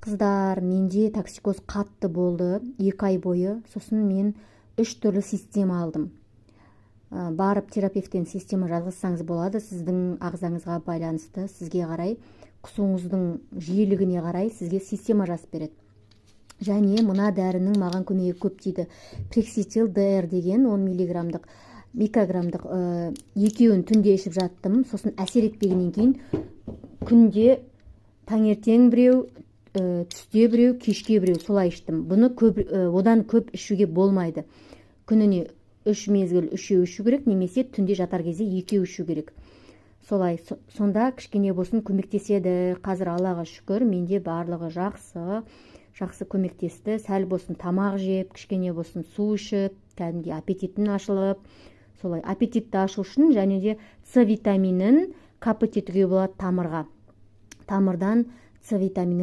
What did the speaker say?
Қыздар, менде токсикоз қатты болды 2 ай бойы. Сосын мен үш түрлі система алдым. Барып терапевттен система жазғызсаңыз болады. Сіздің ағзаңызға байланысты, сізге қарай, құсуыңыздың жиілігіне қарай сізге система жазып береді. Және мына дәрінің маған көмегі көп тиді, Прекситил ДР деген 10 миллиграммдық, микрограммдық. Екеуін түнде ішіп жаттым. Сосын әсер етпегеннен кейін күнде таңертең біреу, түсте біреу, кешке біреу, солай іштім. Бұны көп, одан көп ішуге болмайды. Күніне үш мезгіл үшеу ішу керек немесе түнде жатар кезде екеу ішу керек. Солай, сонда кішкене болсын көмектеседі. Қазір, Аллаға шүкір, менде барлығы жақсы, жақсы көмектесті. Сәл болсын тамақ жеп, кішкене болсын су ішіп, кәдімгідей аппетитім ашылып. Солай, аппетитті ашу үшін және де С витаминін капать етуге болады тамырға, тамырдан С витаминін.